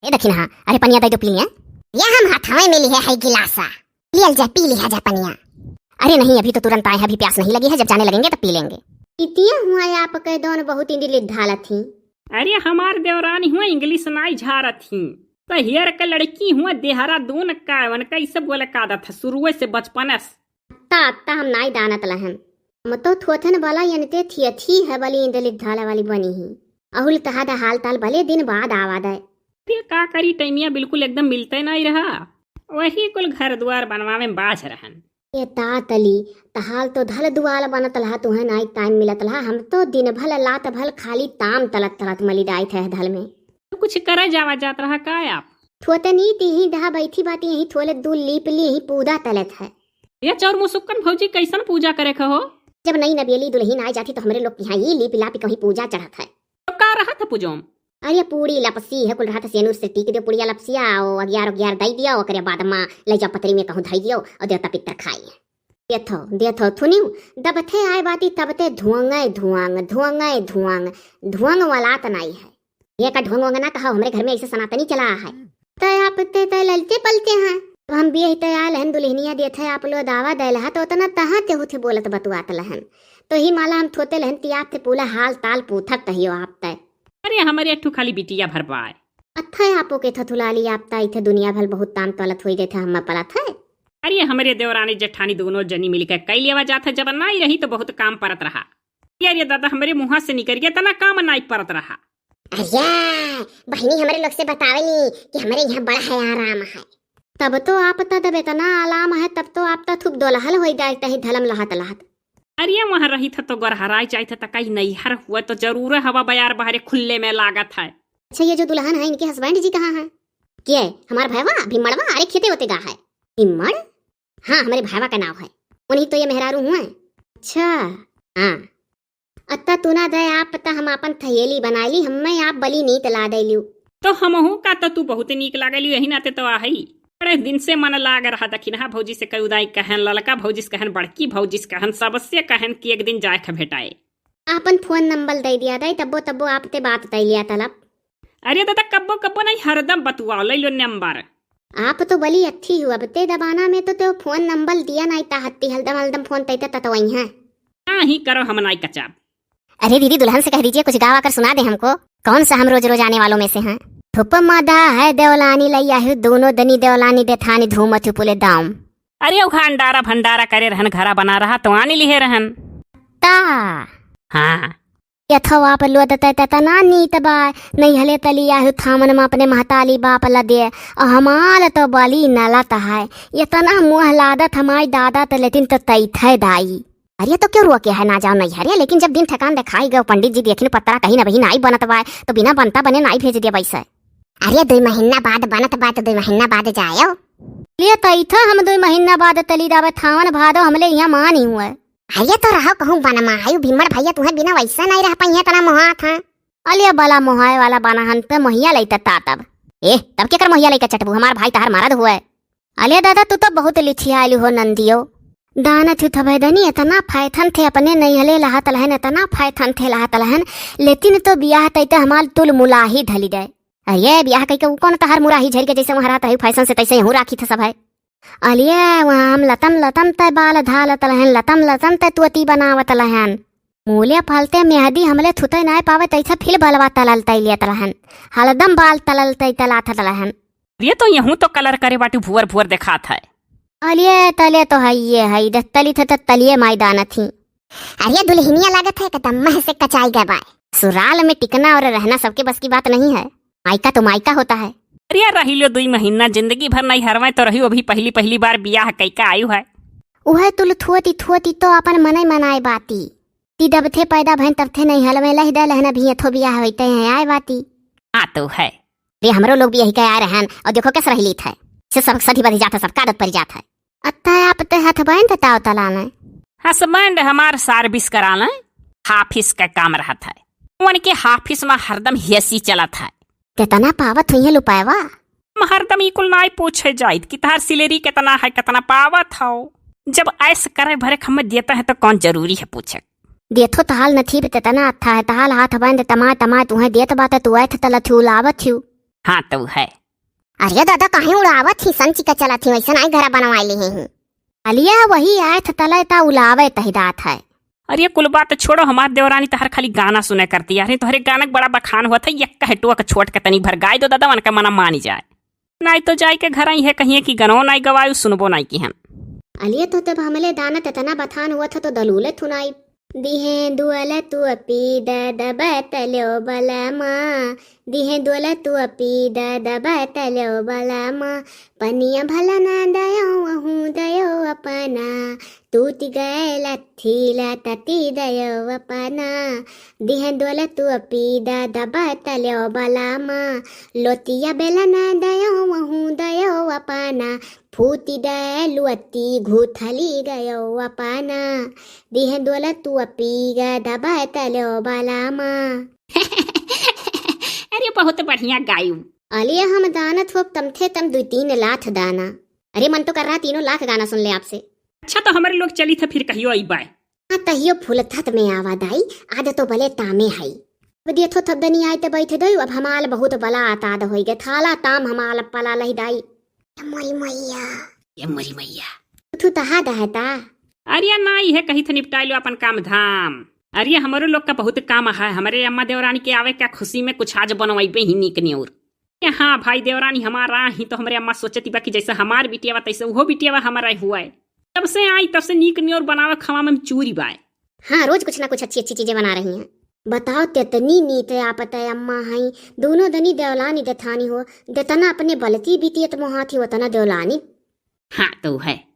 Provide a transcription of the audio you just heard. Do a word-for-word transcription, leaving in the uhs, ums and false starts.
ए दखिनहा, अरे पनिया दइ दो पी लिया। या हम हाथवे में लिहे है गिलासा। लियल जा, पी लिहा जा पनिया। अरे नहीं, अभी तो तुरंत आए हैं, अभी प्यास नहीं लगी है, जब जाने लगेंगे तब पी लेंगे। इतिया हुआ आपके दोन बहुत इंडिलित ढालत ही। अरे हमार देवरानी हुआ इंग्लिश नाई झारत ही। तो हियर के लड़की हुआ देहरादून का, उनका इसे बोले का आदत है, शुरुए से बचपने से। अत्ता, अत्ता हम नाई दानत लहन। हम तो थोथन वाला यनते थियथी है वाली इंडलित ढाला वाली बनी ही। अहुल तहा द हाल ताल भले दिन बाद आवा दे। फिर का करी, टाइमिया बिल्कुल एकदम मिलते नाई रहा। वही कुल घर दुआर बनवावे में बाझ रहन। ए तातली, तहाल तो धल दुआल बनत लहा, तुहे नाई टाइम मिलत लहा। हम तो दिन भल लात भल खाली ताम तलत तलत मली डाइत है धल में। तो कुछ करे जावा जात रहा का आप? थोते नी तिही दहा बैठी बाती यही थोले दूल लीप ली यही पूदा तलत है। ये चौर मुसुक्कन भौजी कैसन पूजा करे क हो? जब नई नबेली दुल्हिन आ जाती तो हमरे लोग के यहाँ ये लीप लाप कहीं पूजा चढ़त है। तो का रहत है पूजो में? अरे पूड़ी लपसी है कुल रहत है, सेनुर से टीक दियो पुड़िया लपसिया, ओ अगियार अगियार दई दियो, ओकरे बाद मा ले जाओ पतरी में कहूँ धई दियो और देवता पितर खाई। देथो, देथो, थुनियो, दबथे आए बाती तबते धुआंगे धुआंग, धुआंगे धुआंग, धुआंग वाला त नाई है। ये का ढोंग वोंग ना कहा, हमरे घर में ऐसे सनातनी चला है। तय आप ते तय ललते पलते हैं। अब हम बियाह तय आयल हन दुल्हनिया देत है, आप लो दावा दैल है, तो उतना तहाँ ते हुथे बोलत बतुआत लहन। तो ही माला हम थोते लहन, तियाप थे पूला हाल ताल पूथत तहियो आप तय। अरे हमरे एक ठो खाली बिटिया भर बाय। अत्था आपो के थथुलाली आप ता इथे दुनिया भल बहुत ताम तलत होई देथे हम पलत है। अरे हमरे देवरानी जेठानी दोनों जनी मिलके कई लेवा जात है, जब नाई रही तो बहुत काम परत रहा। अरे दादा, हमरे मुँहा से निकल गया, इतना काम नाई परत रहा। अरे बहिनी, हमरे लोग से बतावे नी कि हमरे यहाँ बड़ा है आराम है। तब तो आप त जब इतना आराम है, तब तो आप त खूब दोलहल होई जाए तही धलम लहत लहत। अरे वहाँ रही था तो गरहराई जाए था, त कई नैहर हुआ तो जरूर हवा बयार बहरे खुले में लागत है। अच्छा, ये जो दुल्हन है, इनके हस्बैंड जी कहाँ हैं? के? हमार भैवा भिम्मड़वा? अरे खेते होते गा है। भिम्मड़? हाँ, हमरे भाईवा का नाव है। उन्हीं तो ये मेहरारू हुआ है। अच्छा। हाँ। अत्ता तू ना दे आप, त हम आपन थैली बनाई ली, हमें आप बली नीत ला दे लियो। तो हमहू का तो तू बहुत नीक लागलियो, यही नाते तो आहई। बड़े दिन से मन लाग रहा दखिनहा भौजी से कई उदाई कहन, ललका भौजी से कहन, बड़की भौजी से कहन, सबसे कहन कि एक दिन जाए ख भेटाए। आपन फोन नंबर दे दिया दे, तब्बो तब्बो आप ते बात तय लिया तलब। अरे दादा, कब्बो कब्बो नहीं, हरदम बतुआओ, ले लो नंबर। आप तो बली अच्छी हो, अब ते जमाना में तो, तो फोन नंबर दिया नहीं ता हत्ती, हलदम हलदम फोन तैते ततवई हैं। ना ही करो, हम नाई कचाब। अरे दीदी, दुल्हन से कह दीजिए कुछ गावा कर सुना दे हमको, कौन सा हम रोज रोज आने वालों में से हैं? धूप मादा है देवलानी लैया है, दोनों दनी देवलानी देथानी धूम थुपुले दाम। अरे उखा अंडारा भंडारा करे रहन, घरा बना रहा तो आनी लिहे रहन। ता। हाँ। यथो आप लोदते त तना नीत बा, नैहले तली आहु थामन म अपने महताली बाप लदे, अ हमाल तो बली नलत है, यतना मुँह लादत हमाई दादा त लेतिन त तैथे दाई। अरे तो क्यों रोके है, ना जाओ नैहरे, लेकिन जब दिन ठेकान देखाई गयो, पंडित जी देखिन पत्रा कहीं न बही नाई बनत बा, तो बिना बनता बने नाई भेज दे वैसे। अरे दुई महीना बाद बनत बा, तो दुई महीना बाद जायो। ले तैथे हम दुई महीना बाद तली दावे थावन भादो हमले यहाँ मानी हुए। अरे तो रहो कहूँ बनमायु, भिम्मड़ भैया तुहे बिना वैसा नहीं रह पाई है, इतना मोहात है। अलिया बला मोहाए वाला बना हन ते मोहिया लइते तातब। ए, तब केकर मोहिया लइके चटबू, हमार भाई तहार मरद हुए। अलिया दादा, तू तो बहुत लिथियालू हो नंदियो। दाना थी थबे दनी, इतना फायथन थे अपने नैहले लहात लहन, इतना फायथन थे लहात लहन, लेकिन तो बियाह तैते हमार तुल मुलाही ढली दे। अरे बियाह कइके उ कौन तहार मुराही झरि के जैसे वहाँ रहत रही फैशन से तैसे यहूँ राखी थे सब है। अलिया वहाँ हम लतम लतम तय बाल धालत लहन, लतम लतम तय तुअती बनावत लहन। मूले फलते मेहदी हमले थुते नाय पावे तैसे फिर बलवा तलल तय लियत लहन। हलदम बाल तलल तय तलाथत लहन। ये तो यहूँ तो कलर करे बाटू भुअर भुअर देखात है। अलिए तले तो है ये है, इधर तली थे त तलिए माई दानत ही। अरे दुल्हनिया लागत है एकदम मह से कचाई गए बाय। सुराल में टिकना और रहना सबके बस की बात नहीं है। मायका तो मायका होता है। अरे रही लो दुई महीना, जिंदगी भर नहीं हरवाए तो रही, अभी पहली पहली बार बियाह कइका आयु है। उहे तुल थुअती थुअती तो अपन मने मनाए बाती। ती दब थे पैदा भैन तब थे नहीं हलवे लह दे लहन अभी यथो बियाह होते हैं आए बाती। हाँ तो है। रे हमरो लोग भी यही कह आ रहन और देखो कैसे रह लीत है। से सब सधी बधी जात है, सब कादत परी जात है। अत्ता आप ते हथ बैंड ताव तलाने। हसबैंड हमार सर्विस कराने, हाफिस का काम रहत है। उनके हाफिस में हरदम हेसी चलत है। कितना पावत हुई है लुपायवा? हम हरदम ई कुल नाई पूछे जाइत कि तहार सिलेरी कितना है, कितना पावत हो। जब ऐस करे भरे हमें देता है तो कौन जरूरी है पूछे? देथो तहाल नथीब तेतना अत्था है, तहाल हाथ बंद तमाय तमाय तुहें देत बात, तू ऐथ तलथ्यू लावथ्यू। हाँ तो है। अरे दादा, काहे उड़ावत ही, संची का चलत ही, वैसे नाई घरा बनवाए ले ही। अलिया वही आए थ तले ता उलावे तहिदात है। अरे कुल बात छोड़ो, हमार देवरानी तहर खाली गाना सुने करती है। अरे तोहरे गाना के बड़ा बखान हुआ था, यक्का हेटुआ का छोट के तनी भर गाय दो दादा, उनका मना मानी जाए। नाई तो जाए के घर आई है कहिए कि गनो नाई गवायु सुनबो नाई की हम। अलिया तो तब हमले दाना तेतना बथान हुआ था तो दलूले थुनाई। दिहे दुअल तू अपी द दबतल्यो बलमा, दिहे दुअल तू अपी द दबतल्यो बलमा, पनिया भला ना दयो वहू दयो अपना, तूती गए लत्थी लतती दयो अपना। दिहे दुअल तू अपी द दबतल्यो बलमा, लोतिया बेला ना दयो वहू दयो अपना, फूती दे लुअती घुथली गयो अपना, दिहे दुअल तू अपी ग दबतल्यो बलमा। अरे बहुत बढ़िया गायू। अलिया हम दानत होब तमथे तम दुई तीन लाख दाना। अरे मन तो कर रहा तीनों लाख गाना सुन ले आपसे। अच्छा तो हमरे लोग चली थे फिर कहियो आई बाय। हाँ तहियो फुलथत में आवा दाई, आद तो बले तामे हई। अब दियथो थब दनी आए ते बैठे दोई, अब हमाल बहुत बला आताद होई गे, थाला ताम हमाल पला लही दाई। ए मोरी मैया। ए मोरी मैया। तू तहा दहता। अरे ना, इहे कही थे निपटाई लो अपन काम धाम। अरे हमरो लोग का बहुत काम है, हमरे अम्मा देवरानी के आवे का खुशी में कुछ आज बनवाइबे ही नीक न्योर। ए हाँ भाई देवरानी हमारा ही तो हमरे अम्मा सोचती बा कि जैसे हमार बिटिया बा तैसे उहो बिटिया बा हमारा हुआ है। जब से आई तब से नीक न्योर बनावे खावा में चूरी बाय। हाँ रोज कुछ ना कुछ अच्छी अच्छी चीजें बना रही हैं। बताओ तेतनी नीत आपत है अम्मा हई, दोनों दनी देवलानी देथानी हो, देतना अपने बलती बिटियत मोहाथी वतना देवलानी। हाँ तो है।